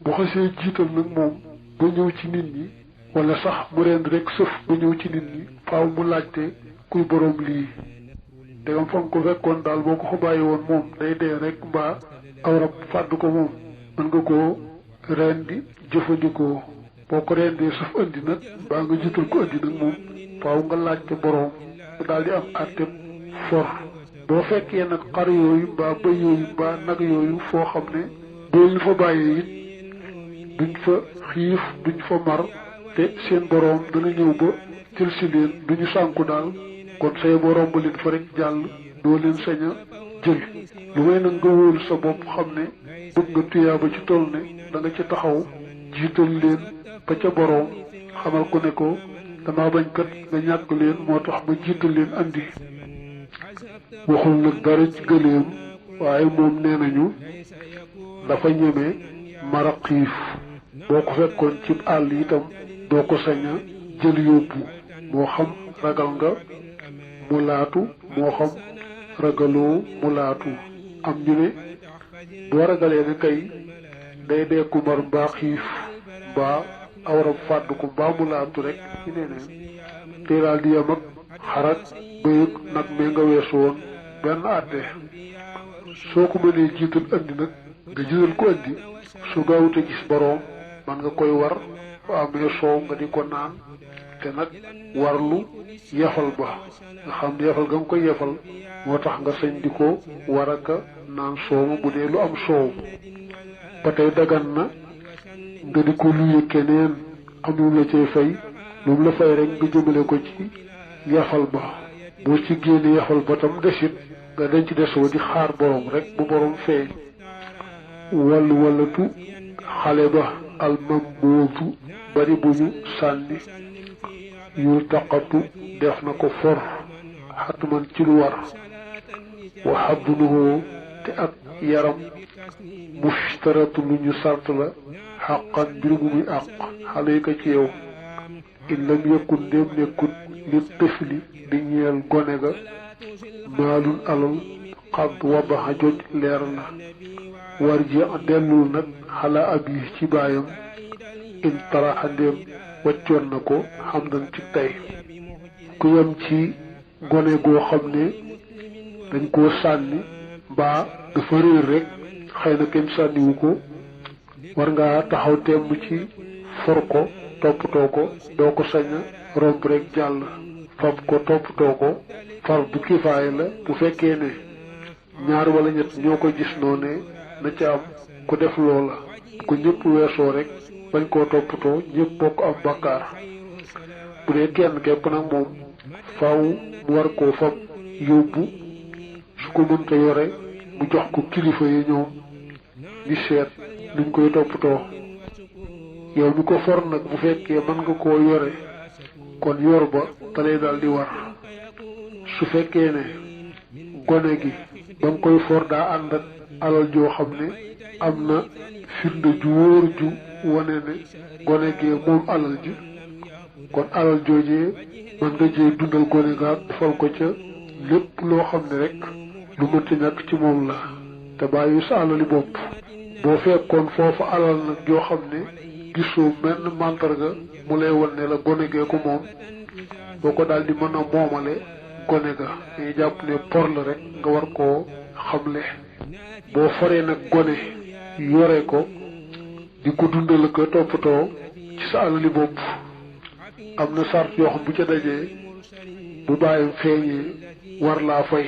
bu xasee jiital nag moom ba ñëw ci nit ñi wala sax mu rend rek sëf ba ñëw ci nit ñi faaw mu laajte kuy boroom lii dégam fa nga ko fekkoon daal boo ko fa bàyyi woon moom day dee rek mbaa aw rab fàdd ko moom mën nga koo rendi jëfandikoo boo ko rendee sëf andi nag mbaa nga jiital ko andi nag moom faaw nga laajte boroom mu daal di am àtte for boo fekkee nag xar yooyu mbaa bëy yooyu mbaa nag yooyu foo xam ne boo ñu fa bàyyee it duñ fa xiif duñ fa mar te seen boroom dana ñëw ba jël si leen duñu sànku daal kon say boroom ba leen fa rek jàll doo leen sañ a jël lu may nag nga wóolu sa bopp xam ne bëgg nga tuyaaba ci toll ne da nga ci taxaw jiital leen ba ca boroom xamal ko ne ko dama bañ kat nga ñàkk leen moo tax ma jiital leen andi waxul nag dara ci gëléem waaye moom nee nañu dafa ñeme mara xiif boo ko fekkoon ci àll itam doo ko sañ a jël yóbbu moo xam ragal nga mu laatu moo xam ragaloo mu laatu am ñu ne boo ragalee ne kay day dekku mar mbaa xiif mbaa awram fàdd ko mbaa mu laatu rek ci neneen te daal di yem ak xarak bëyëg nag mee nga weesu woon benn àtte soo ko mënee jiital andi nag nga jiital ko andi su gaawute gis boroom man nga koy war bu amee soow nga di ko naan te nag warlu yefal ba nga xam ne yefal ga nga koy yefal moo tax nga sañ di ko war aka naan sooma bu dee lu am soow ba tey dagan na nga di ko luye keneen am lu la cay fay lu mu la fay rek nga jëmale ko ci yefal ba boo ci génne yefal ba tam desit nga denc des wa di xaar boroom rek bu boroom feeñ walatu xale ba almambootu bari bu ñu sànni yul taqatu def na ko for xatman ci lu war wa xabdunuhoo te ak yaram mushtaratu lu ñu sart la xaqan mbir mu muy àq xale yi ko ci yow in lam yëkkun ndéem nekkut li tifli di ñeel gone ga maalun alal xadd wabaxa joj leer na war ji dellul nag xala ab yi ci baayam in taraxa ndéem waccoon na ko xam nañ ci tey ku yem ci gone goo xam ne dañ koo sànni mbaa dafa réer rek xëy na kenn sànniwu ko war ngaa taxaw temm ci for ko toppatoo ko doo ko sañ a romb rek jàll fab ko toppatoo ko far bu kifaay la bu fekkee ne ñaar wala ñett ñoo ko gis noone na ca am ku def loola bu ko ñëpp weesoo rek bañ koo toppatoo ñëpp bokk am bakkaar bu dee kenn képp nag moom faaw mu war koo fab yóbbu su ko mënta yore mu jox ko kilifa yi ñoom di seet nuñ koy toppatoo yow mi ko for nag bu fekkee mën nga koo yore kon yor ba te lay daal di war su fekkee ne gone gi ba nga koy for daa ànd ak alal joo xam ne am na firnde ju wóor ju wane ne gone gee moom alal ji kon alal joojee mën nga jee dundal gone gaag defal ko ca lépp loo xam ne rek lu mënta ñàkk ci moom la te bàyyi sa alali bopp boo fekkoon foofu alal nag joo xam ne gisoo menn màndarga mu lay wan ne la gone gee ko moom boo ko daal di mën a moomale gone ga dañuy jàpp ne por la rek nga war koo xamle boo foree nag gone yore ko di ko dundal ko toppatoo ci sa alali bopp am na sart yoo xam bu ca dajee bu bàyyam feeñee war laa fay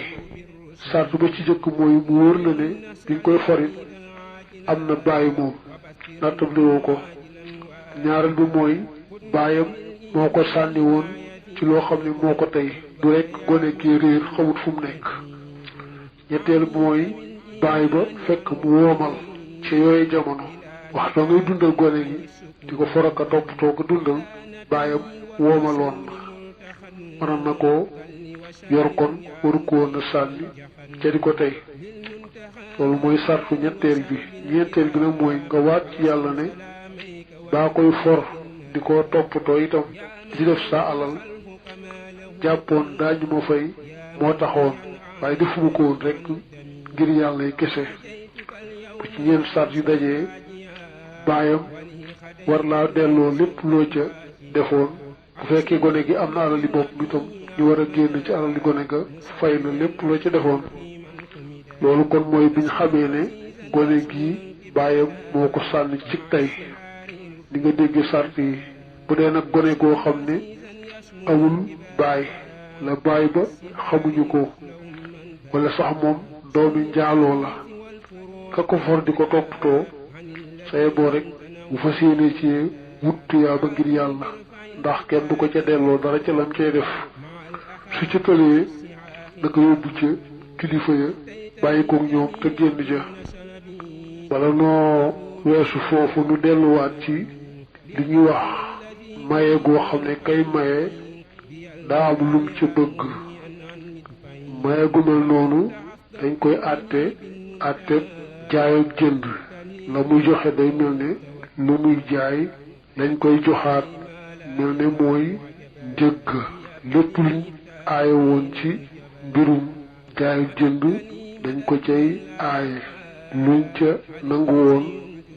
sart ba ci jëkk mooy mu wóor la ne bi nga koy forit am na bàyyi moom nattabliwoo ko ñaareel bi mooy bàyyam moo ko sànni woon ci loo xam ne moo ko tey du rek gone gi réer xamut fu mu nekk ñetteel bi mooy bàyyi ba fekk mu woomal ci yooyu jamono waxtu ngay dundal gone gi di ko foraka toppatoo ko dundal bàyyam woomaloon na mënoon na koo yor kon waru ko woon a sànni ca di ko tey loolu mooy sartu ñetteel bi ñeenteel bi nag mooy nga waat ci yàlla ne baa koy for di ko toppatoo itam di def sa alal jàppoon daañu ma fay moo taxoon waaye defuma ko woon rek ngir yàlla yi kese bu ci ñeent sart yu dajee baayam war laa delloo lépp loo ca defoon bu fekkee gone gi am na alali bopp bi tam ñu war a génn ci alali gone ga fay la lépp loo ca defoon loolu kon mooy biñ xamee ne gone gi baayam moo ko sànni ci tey di nga dégg sart yi bu dee nag gone goo xam ne amul baay la baay ba xamuñu ko wala sax moom doomi njaaloo la ka ko for di ko toppatoo saye boo rek bu fas yéene ci wut tuyaa ba ngir yàlla ndax kenn du ko ca delloo dara ca lam cay def su ca tëlee naka yóbbu ca kilifa ya bàyyi koog ñoom te génn ja wala noo weesu foofu nu delluwaat ci li ñuy wax maye goo xam ne kay maye daa am lum ca bëgg maye gu mel noonu dañ koy àtte jaay ak jënd la muy joxe day mel ne lu muy jaay lañ koy joxaat mel ne mooy njëgg lépp luñ aaye woon ci mbirum jaay ak jënd dañ ko cay aaye luñ ca nangu woon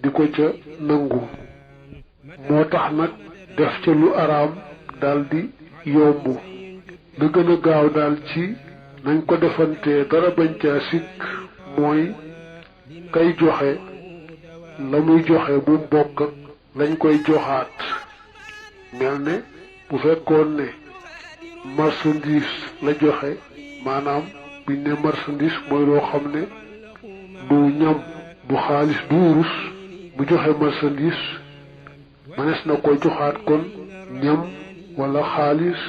di ko ca nangu moo tax nag def ca lu araam daldi yomb la gën a gaaw daal ci nañ ko defantee dara bañ caa sikk mooy kay joxe la muy joxe bu bokk ak lañ koy joxaat mel ne bu fekkoon ne marchandise la joxe maanaam biñ ne marchandise mooy loo xam ne du ñam du xaalis du wurus bu joxe marchandise mënees na ko joxaat kon ñam wala xaalis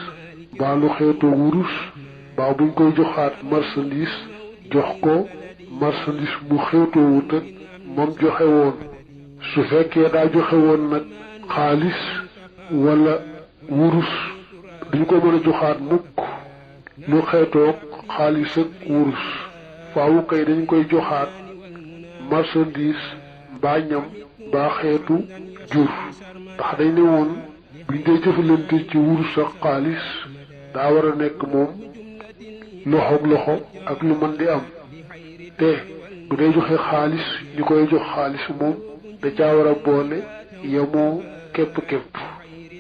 baa lu xeetoo wurus baa buñ koy joxaat marchandise jox ko marchandise mu xeetoo wut ak moom joxe woon su fekkee daa joxe woon nag xaalis wala wurus duñ ko mën a joxaat mukk lu xeetoog xaalis ak wurus faawu kay dañ koy joxaat marchandise mbaa ñam mbaa xeetu jur ndax dañ ne woon buñ dee jëfalante ci wurus ak xaalis daa war a nekk moom loxoog loxo ak lu mën di am te bu dee joxe xaalis ñu koy jox xaalis moom da caa war a boole yemoo képp-képp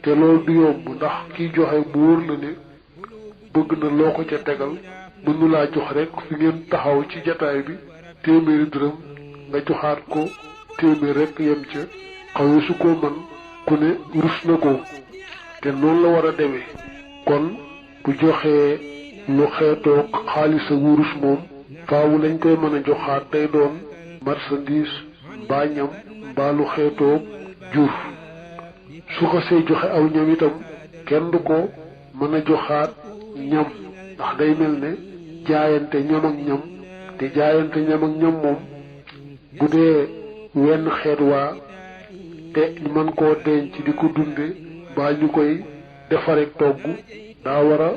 te loolu du yomb ndax kiy joxe mu wóor la ne bëgg na loo ko ca tegal mënu laa jox rek fi ngeen taxaw ci jataay bi téeméeri dërëm nga joxaat ko téeméer rek yem ca xawee su ko man ku ne rus na ko te noonu la war a demee kon bu joxee lu xeetoog xaalis ak wurus moom faawu lañ koy mën a joxaat day doon marchandise mbaa ñam mbaa lu xeetoog jur su ko see joxe aw ñam itam kenn du ko mën a joxaat ñam ndax day mel ne jaayante ñam ak ñam te jaayante ñam ak ñam moom bu dee wenn xeet waa te ñu mën koo denc di ko dunde mbaa ñu koy defarek togg daa war a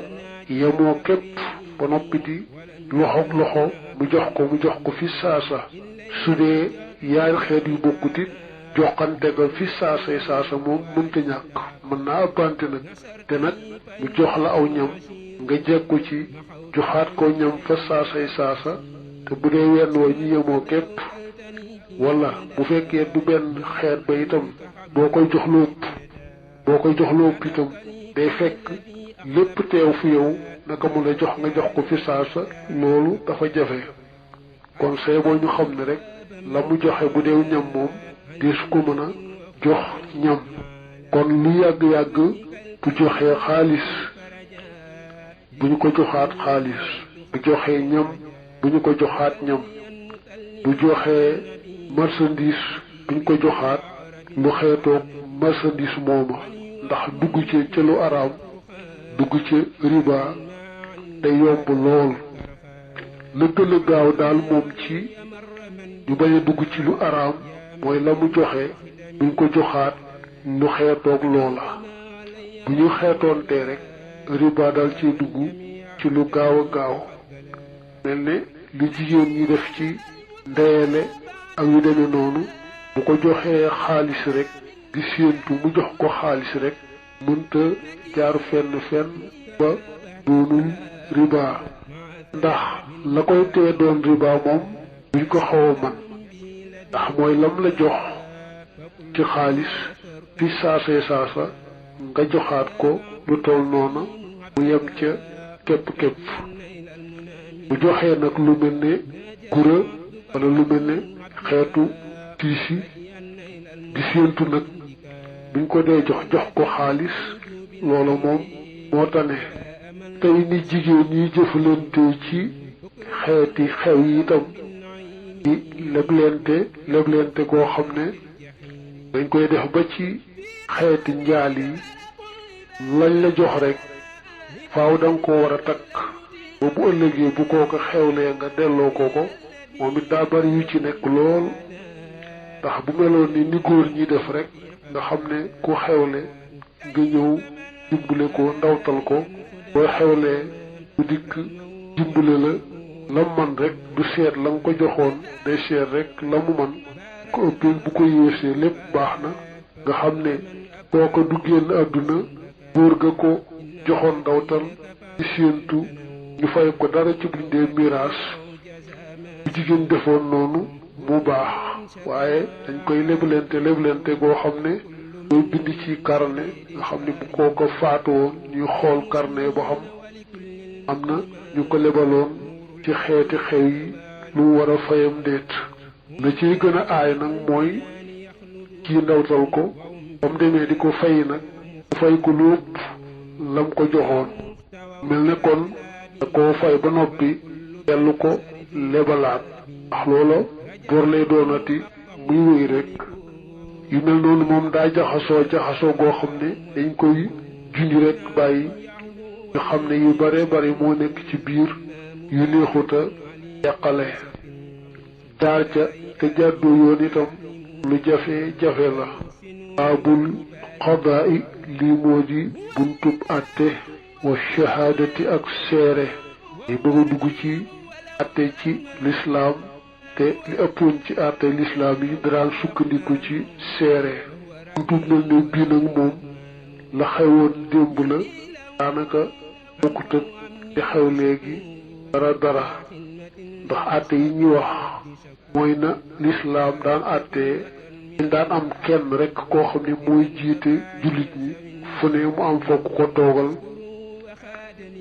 yemoo képp ba noppi di loxoog loxo mu jox ko fi saasa su dee yaari xeet yu bokkut it joxante ga fi saasa moom mënta ñàkk mën naa ëppante nag te nag mu jox la aw ñam nga jekku ci joxaat ko ñam fa saasa te bu dee wenn woo ñu yemoo képp wala bu fekkee du benn xeet ba itam boo koy jox lu ëpp itam day fekk lépp teew fi yow naka mu la jox nga jox ko fi saasa loolu dafa jafe kon see boo ñu xam ne rek la mu joxe bu deew ñam moom des ko mën a jox ñam kon lu yàgg-yàgg bu joxee xaalis bu ñu ko joxaat xaalis bu joxee ñam bu ñu ko joxaat ñam bu joxee marchandise bu ñu ko joxaat lu xeetoog marchandise mooma ndax dugg ci ca lu araam dugg ci riba day yomb lool la gën a gaaw daal moom ci ñu bañ a dugg ci lu araam mooy la mu joxe buñ ko joxaat lu xeetoog loola bu ñu xeetoontee rek riba dal ci dugg ci lu gaaw a gaaw mel ne lu jigéen ñi def ci ndeyale ak yu demee noonu bu ko joxee xaalis rek di séentu mu jox ko xaalis rek mënta jaar fenn ba doonul riba ndax la koy tee doon riba moom duñ ko xaw a man ndax mooy lam la jox ci xaalis fi saasee saasa nga joxaat ko lu toll noona mu yem ca képp-képp bu joxee nag lu mel ne gura wala lu mel ne xeetu tiisi di séentu nag buñ ko dee jox ko xaalis loola moom moo tane tey ni jigéen ñi jëfalante ci xeeti xew yi itam di leblente goo xam ne dañ koy def ba ci xeeti njaal yi lañ la jox rek faaw da nga ko war a takk ba bu ëllëgee bu koo ko xewlee nga delloo ko moom it daa bari yu ci nekk lool ndax bu meloon ni góor ñi def rek nga xam ne ku xewle nga ñëw dimbale ko ndawtal ko boo xewlee bu dikk dimbale la man rek du seet la nga ko joxoon day seet rek la mu man ko ëppee bu ko yéesee lépp baax na nga xam ne boo ko du génn àdduna góor ga ko joxoon ndawtal ci séentu ñu fay ko dara ci buñ dee miraas bu jigéen defoon noonu mu baax waaye dañ koy leblente goo xam ne mooy bind ci carnet nga xam ne bu kooko faatu woon ñuy xool carnet boo xam am na ñu ko lebaloon ci xeeti xew yi lu war a fayam déet la ciy gën a aay nag mooy kii ndawtal ko ba mu demee di ko fay nag fay ko lu ëpp lam ko joxoon mel ne kon da koo fay ba noppi dellu ko lebalaat ndax loola bor lay doonati muy wéy rek yu mel noonu moom daa jaxasoo goo xam ne dañ koy junj rek bàyyi nga xam ne yu bare bari moo nekk ci biir yu neexuta yàqale jaar ca te jàddoo yoon itam lu jafe la baabul qadaa'i lii moo di buntub àtte wa shahaadati ak seere yi bëgg a dugg ci àtte ci lislaam te li ëppoon ci àtte lislaam yi daan sukkandiku ci seere buntub mel ne bii nag moom la xewoon démb la daanaka bokkut ak di xew léegi dara ndax àtte yi ñuy wax mooy na lislaam daan àttee dañ daan am kenn rek koo xam ne mooy jiite jullit ñi fu ne mu am fokk ko toogal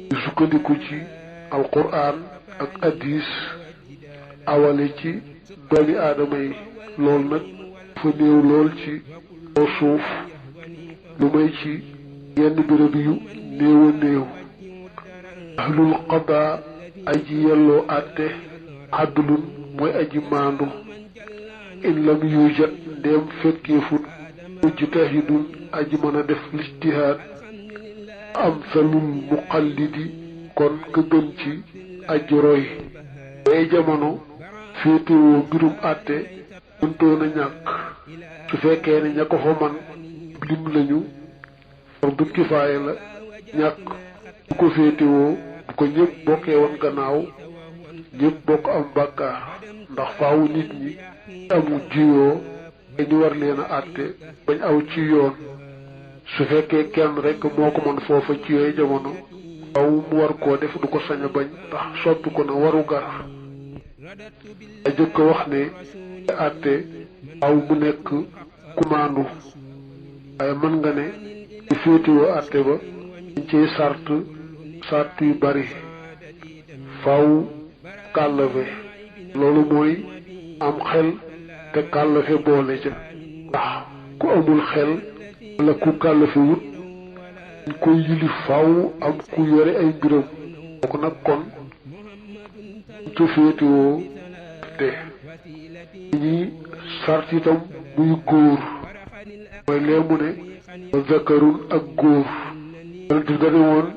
di sukkandiku ci alquran ak hadis awale ci doomi aadama yi loolu nag fa néew lool ci kaw suuf lu may ci yenn béréb yu néew a néew ahlul qadaa aji yelloo àtte àddulun mooy aji maandu in lam yujat ndéem fekkeefut mujtahidun aji mën a def lijtihaad am salul muqallidi kon ka gën ci aji roy day jamono féetewoo mbirum àtte mëntoon a ñàkk su fekkee ne ña ko fa man lim lañu fardu kifaaya la ñàkk bu ko féetewoo bu ko ñëpp bokkee woon gannaaw ñëpp bokk am bàkkaar ndax faawu nit ñi amu jiyoo dañu war leen a àtte bañ aw ci yoon su fekkee kenn rek moo ko mën foofa ci yooyu jamono faaw mu war koo def du ko sañ a bañ ndax soppi ko na waru gar a jëkk wax ne àtte faaw mu nekk kumaandu waaye mën nga ne di féetewoo àtte ba dañ ciy sart yu bari faaw kàllafe loolu mooy am xel te kàllafe boole ca ndax ku amul xel wala ku kàllafe wut ñu koy yilif faaw am ku yore ay mbiram kooku nag kon ñu féetewoo te ñi sart itam muy góor mooy lee mu ne wa zakarun ak góor yonent bi dane woon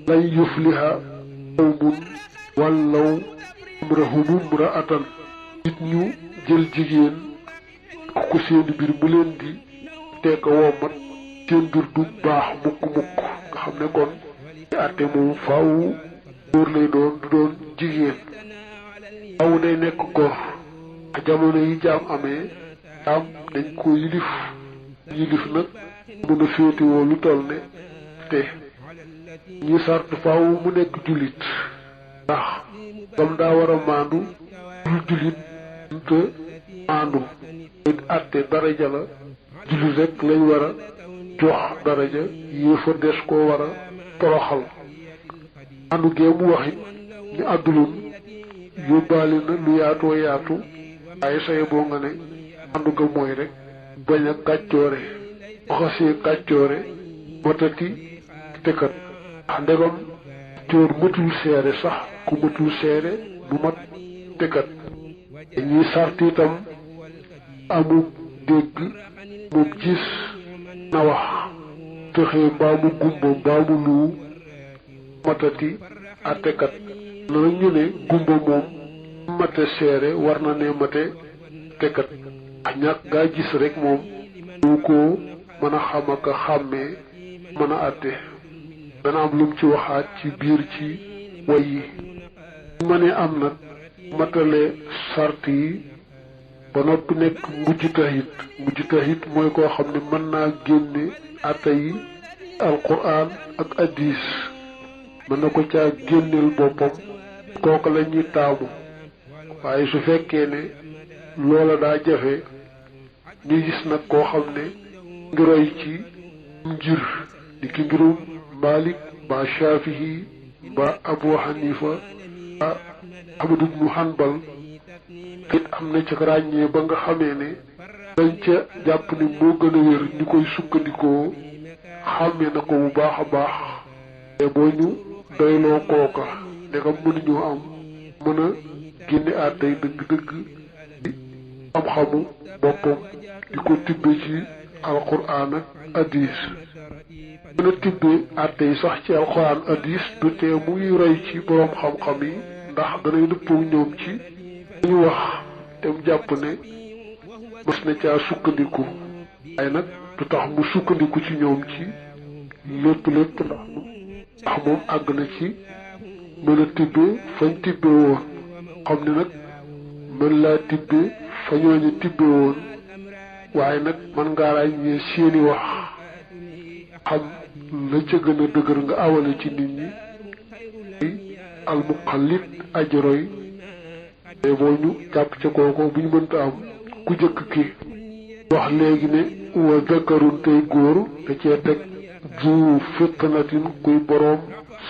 lan yufliha qawmun wallaw imrahum imra'atan nit ñu jël jigéen ku seen mbir mu leen di tekk wommat seen mbir du baax mukk nga xam ne kon ci àtte moom faaw góor lay doon du doon jigéen faaw day nekk góor jamono yi jaam amee jaam dañ ko yilif nag mën a féetewoo lu toll ne te ñi sart faaw mu nekk jullit ndax bam daa war a maandu dul jullit te maandu it àtte daraja la jullit rek lañ war a jox daraja yéefar des koo war a toroxal anu gee mu waxit ni àddulum yóbbaale na lu yaatoo yaatu waaye saye boo nga ne àndu ga mooy rek bañ a kàccoore waxasee kàccoore matati tëkkat ndegam cóor matul seere sax ku matul seere bu mat tëkkat dañuy sart itam amul dégg mu gis na wax tëxee mbaa mu gumba mbaa mu luu matati àttekat loolu ñu ne gumba moom mate seere war na ne mate tekkat ñàkk gaa gis rek moom du ko mën a xam ak a xàmmee mën a àtte dana am lum ci waxaat ci biir ci way yi ma ne am nag matale sart yi ba noppi nekk mujtahid mooy koo xam ne mën naa génne àtte yi alquran ak addis mën na ko caa génneel boppam kooku la ñuy taamu waaye su fekkee ne loola daa jafe ñu gis nag koo xam ne ngi roy ci ngir di ki ngirum Malik ba Shafihi ba Abu Hanifa ba Ahmad ibnu Hanbal it am na ca ràññee ba nga xamee ne dañ ca jàpp ni moo gën a wér ñu koy sukkandikoo xàmmee na ko bu baax a baax te boo ñu doyloo kooka ndegam mënuñoo am mën a génne àttey dëgg-dëgg di xam-xamu boppam di ko tibbe ci alquran ak hadis mën a tibbe àtte yi sax ci alquran hadis du tee muy roy ci boroom xam-xam yi ndax danay dëppoo ñoom ci ñu wax te mu jàpp ne mas na caa sukkandiku waaye nag du tax mu sukkandiku ci ñoom ci lépp ndax moom àgg na ci mën a tibbe fañ tibbe woon xam ne nag mën laa tibbe fa ñooñu tibbe woon waaye nag man ngaa ràññee seeni wax xam la ca gën a dëgër nga awale ci nit ñi almuqallid ajroy te boo ñu jàpp ca kooko bu ñu mënta am ku jëkk ki wax léegi ne wa zakarun tey góor da cee teg ju fitnatin kuy boroom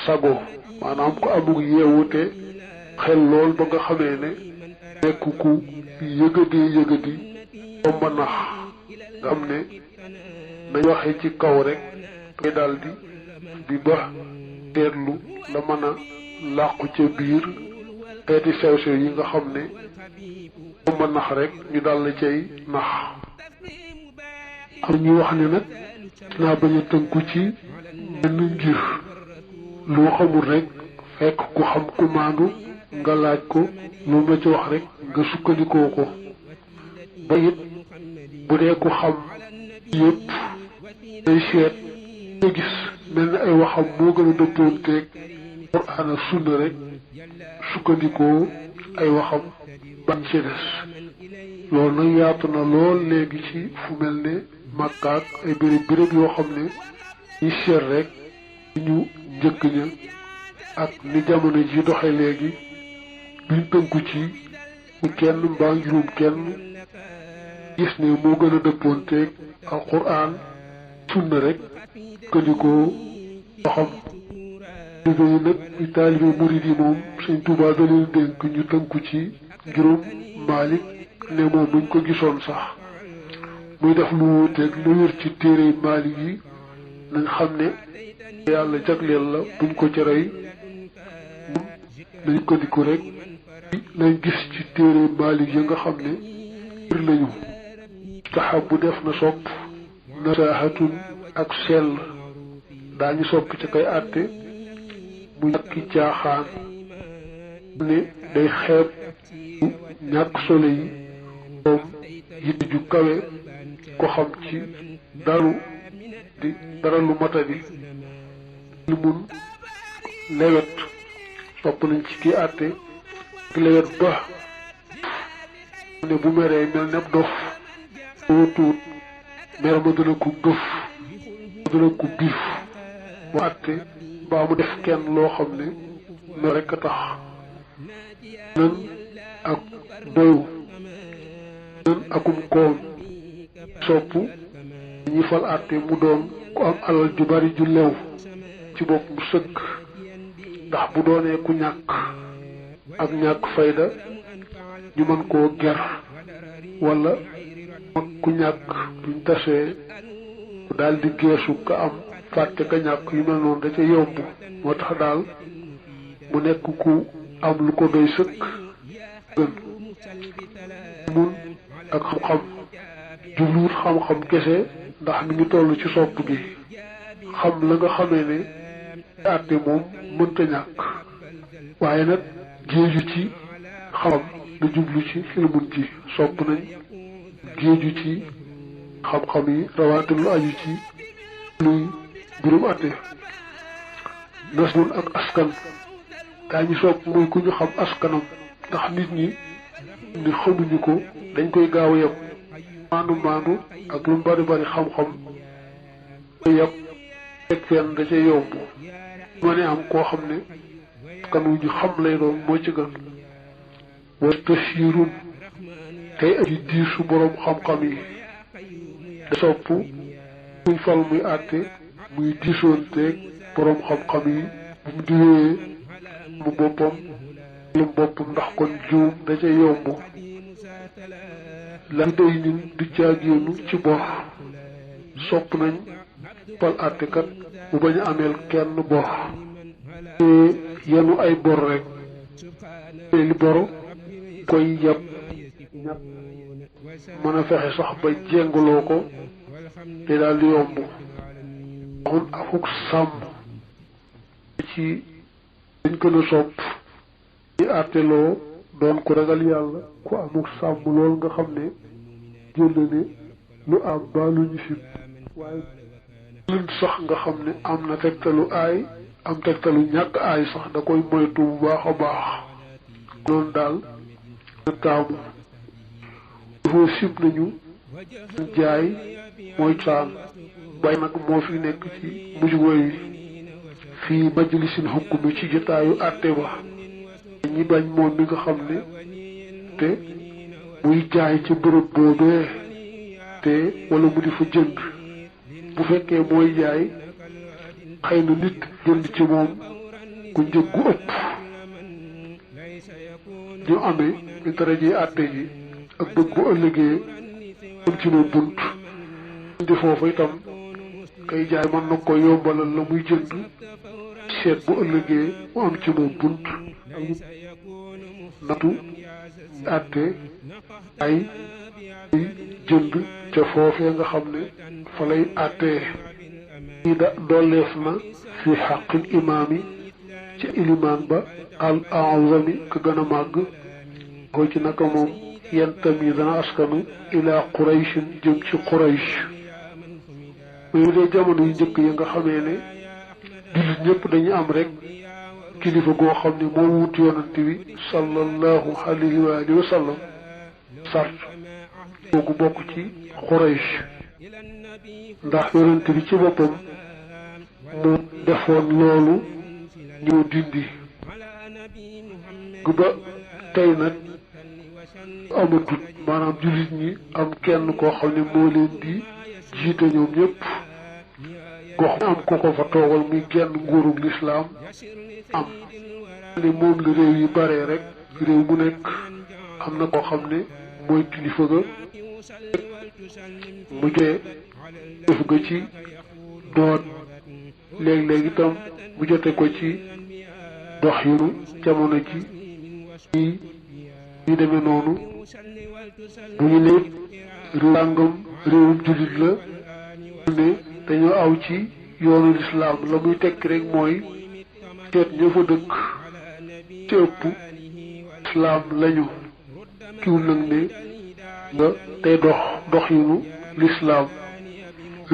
sago maanaam ko amul yeewute xel lool ba nga xamee ne nekk ku yëgadi ba nax nga xam ne nañ waxe ci kaw rek ngay daldi di ba teetlu la mën a làqu ca biir xeeti sew-sew yi nga xam ne ba nax rek ñu dal la cay nax am ñuy wax ne nag naa bañ a tënku ci benn ngir loo xamul rek fekk ku xam ku maandu nga laaj ko lu ma ci wax rek nga sukkandikoo ko ba it bu dee ku xam yëpp day seet nga gis mel ni ay waxam moo gën a dëppoonteeg Alxuraan ak sunna rek sukkandikoo ay waxam bañ ci des loolu nag yaatu na lool léegi ci fu mel ne Makka ak ay béréb yoo xam ne ñi seet rek ñu njëkk ña ak ni jamono ji doxe léegi duñ tënku ci bu kenn mbaa njurum kenn gis ne moo gën a dëppoonteeg alquran sunna rek këndikoo waxam liggéey nag i taalibe murid yi moom Sëñ Tuubaa da leen dénk ñu tënku ci njurum Maalik ne moom buñ ko gisoon sax muy def lu wuuteeg lu wér ci téere Maalik yi nañ xam ne yàlla jagleel la buñ ko ci rey nañ këndiku rek lañ gis ci téere Maalik yi nga xam ne bir lañu taxab bu def na sopp nasaahatun ak sell daañu sopp ci kay àtte mu ñàkki caaxaan ne day xeeb ñàkk solo yi moom yitte ju kawe ko xam ci dara lu matadi li mun lewet sopp nañ ci kii àtte ki lewet ba ne bu meree mel ne dof boo tuut mer ma dana ko gëf dana ko biif mu àtte mbaa mu def kenn loo xam ne na rekk a tax nan ak doyu nan akum koom sopp ñi fal àtte mu doon ku am alal ju bari ju lew ci bopp mu sëkk ndax bu doonee ku ñàkk ak ñàkk fayda ñu mën koo ger wala mag ku ñàkk buñ tasee daal di geesu ka am fàtte ka ñàkk yu mel noonu da ca yomb moo tax daal mu nekk ku am lu ko doy sëkk gën mun ak xam-xam jubluwut xam-xam kese ndax mi ngi toll ci sopp gi xam la nga xamee ne àtte moom mënta ñàkk waaye nag géeju ci xam la jublu ci xilmun ji sopp nañ géeju ci xam-xam yi rawaate lu aju ci luy mbirum àtte nasbun ak askan daañu sopp muy ku ñu xam askanam ndax nit ñi ni xamuñu ko dañ koy gaaw a yem maandu ak lu mu bari bari xam-xam koy yem teg fenn da ca yomb ma ne am koo xam ne askan wu ñu xam lay doon moo ci gën wa tashirun tey aji diisu boroom xam-xam yi da sopp kuñ fal muy àtte muy diisoonteeg boroom xam-xam yi bu mu diwee mu boppam lum boppam ndax kon juum da ca yomb la day nin du caagéenu ci bor sopp nañ fal àttekat bu bañ a ameel kenn bor te yenu ay bor rek te li bor koy yab ñàpp mën a fexe sax ba jéngaloo ko te daal di yomb waxun akuk sàmm ci dañ gën a sopp ci àtteloo doon ku ragal yàlla ku amuk sàmm lool nga xam ne jël ne lu am baa lu ñu sib waaye luñ sax nga xam ne am na tegtalu aay am tegtalu ñàkk aay sax da koy moytu bu baax a baax noonu daal na taamu dafoo sib nañu jaay mooy caan bay nag moo fi nekk ci mujj woy wi fii majlisin hukmi ci jotaayu àtte ba ñi bañ moom mi nga xam ne te muy jaay ci bërëb boobee te wala mu di fa jënd bu fekkee mooy jaay xëy na nit jënd ci moom ku njëg gu ëpp ñu amee ñu daraje àtte ji ak bëgg bu ëllëgee am ci moom bunt di foofu itam kay jaay mën na ko yombalal la muy jënd seet bu ëllëgee mu am ci moom bunt natu àtte ay jënd ca foofee nga xam ne fa lay àttee i da dolleef na fi xaqil imaam yi ci ilimaan ba al azami ka gën a màgg koy ci naka moom yentam yi dana askanu ilaa qurayshin jëm ci quraysh muy dee jamono yu njëkk yi nga xamee ne jullit ñëpp dañu am rek kilifa goo xam ne moo wut yonante bi sallallahu alayhi wa alihi wa sallam sart kooku bokk ci quraysh ndax yonante bi ci boppam mu defoon loolu ñoo dindi gu ba tey nag amatut maanaam jullit ñi am kenn koo xam ne moo leen di jiite ñoom ñëpp gox am ko ko fa toogal muy genn nguurug lislaam am ne moom la réew yi bare rek réew mu nekk am na koo xam ne mooy kilifa ga mu jee def ga ci doon léeg-léeg itam mu jote ko ci dox yinu jamono ji yi demee noonu bu ñu ne réew sàngam réewum jullit la ne dañoo aw ci yoonu lislaam la muy tekki rek mooy seet ña fa dëkk ci ëpp lislaam lañu kiwul nag ne nga tey dox yinu lislaam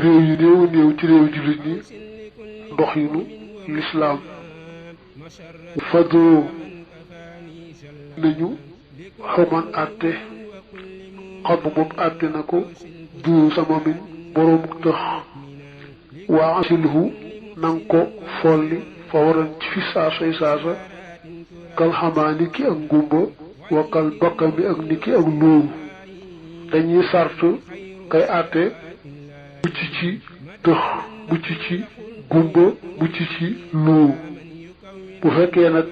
réew yu néew néew ci réew jullit ñi dox yinu lislaam fadoo nañu xuman àtte xabb boobu àtte na ko du sama min boroom tëx waa asilhu nang ko folli fa waran ci fi saasa kal xamaa ni ki ak ngumba wa kal bakkami ak ni ki ak luuru dañuy sart kay àtte bu ci ci tëx mucc ci gumba mucc ci luu bu fekkee nag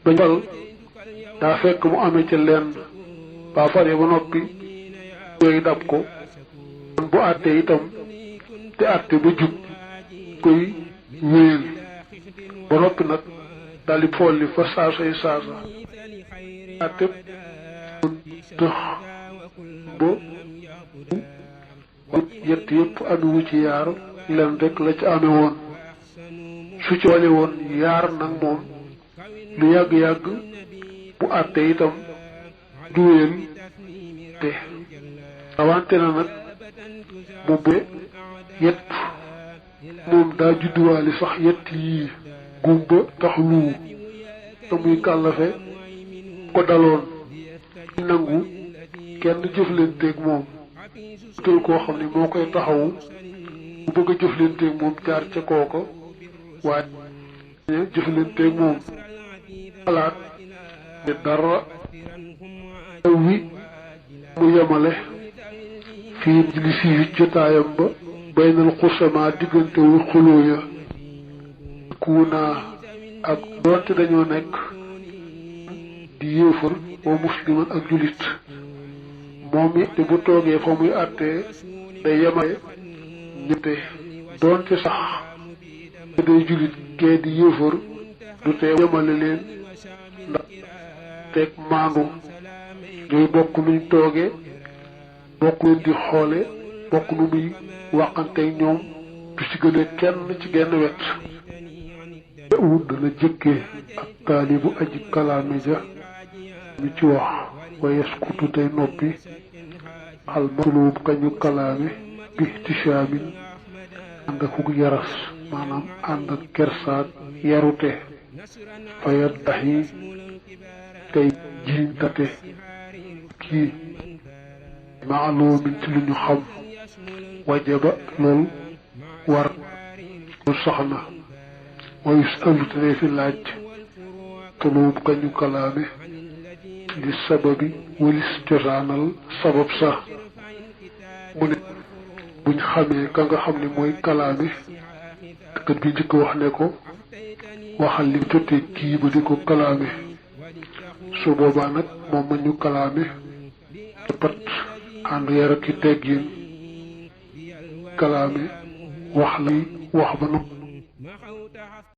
bañ fal daa fekk mu amee ca lenn ba fare ba noppi yooyu dab ko kon bu àttee itam te àtte ba jub koy wéyal ba noppi nag daal di folli fa saasay saasa àtte tëx ba yett yëpp amewu ci yaar len rek la ci amee woon su ci wale woon yaar nag moom lu yàgg-yàgg bu àtte itam du wéyal te rawante na nag mu be yett moom daa judduwaale sax yett yii gumba tax luu te muy kàllafe ko daloon nangu kenn jëflanteeg moom tël koo xam ne moo koy taxawu bu bëgg a jëflanteeg moom jaar ca kooko waaye jëflanteeg moom xalaat ne dara wi mu yemale fii li fii jotaayam ba baynal xusama diggante wu xuloo ya kuunaa ak doonte dañoo nekk di yéefar wa musliman ak julit moom it te bu toogee fa muy àttee day yemale ñette doonte sax te day julit kee di yéefar du tee yemale leen ndax teg maandu ñooy bokk nuñ tooge bokk leen di xoole bokk nu muy waxanteeg ñoom du ci gën a kenn ci genn wet wut dana jëkkee ak taalibu aji kalaame ja ñu ci wax wa yaskutu tey noppi al matlub kañu kalaame bi ihtisaamin ànd ak hug yaras maanaam ànd ak kersaat yarute fa yaddahi tey jiintate kii maalumin ci lu ñu xam wajaba loolu war lu soxna wa yusalu te fi laaj tulub kañu kalaame li sababi walis cosaanal sabab sax mu ne buñ xamee ka nga xam ne mooy kalaame kat bi njëkk wax ne ko waxal li jotee kii ba di ko kalaame su boobaa nag moom ma ñu kalaame te pat ànd yar ak i teggin kalaame wax li wax ba noppi